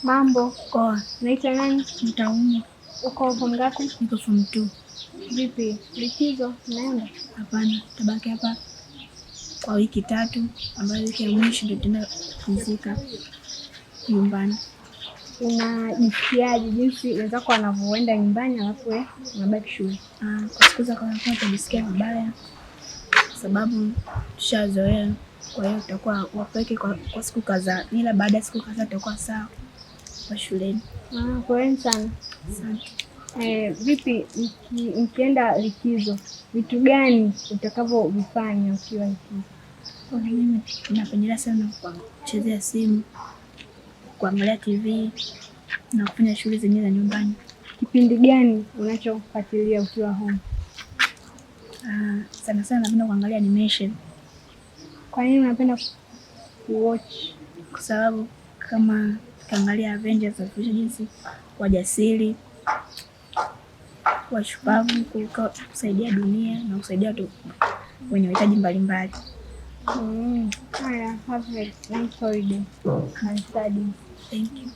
Mambo. Poa. Naitwa nani? Mtaumwa. Uko form ngapi? Niko form 2. Vipi likizo, unaenda? Hapana, tabaki hapa kwa wiki 3, ambayo wiki ya mwisho ndio tutaenda kupumzika nyumbani. Unajisikiaje jinsi wenzako wanavyoenda nyumbani alafu wewe unabaki shule? Kwa siku za kwanza tutajisikia vibaya kwa sababu tushazoea, kwa hiyo tutakuwa wapweke kwa siku kadhaa, ila baada ya siku kadhaa tutakuwa sawa kwa shuleni. Poleni sana. Asante. Vipi mkienda likizo, vitu gani utakavyovifanya ukiwa likizo? Kwa mimi napendelea sana kuchezea simu, kuangalia TV na kufanya shughuli zingine za nyumbani. Kipindi gani unachofuatilia ukiwa home? Sana sana napenda kuangalia animation. Kwa nini unapenda kuwatch? Kwa sababu kama tukiangalia Avengers wanafundisha jinsi wajasiri, washupavu, kusaidia dunia na kusaidia watu wenye mahitaji mbalimbali. Haya, have a nice holiday and study. Thank you.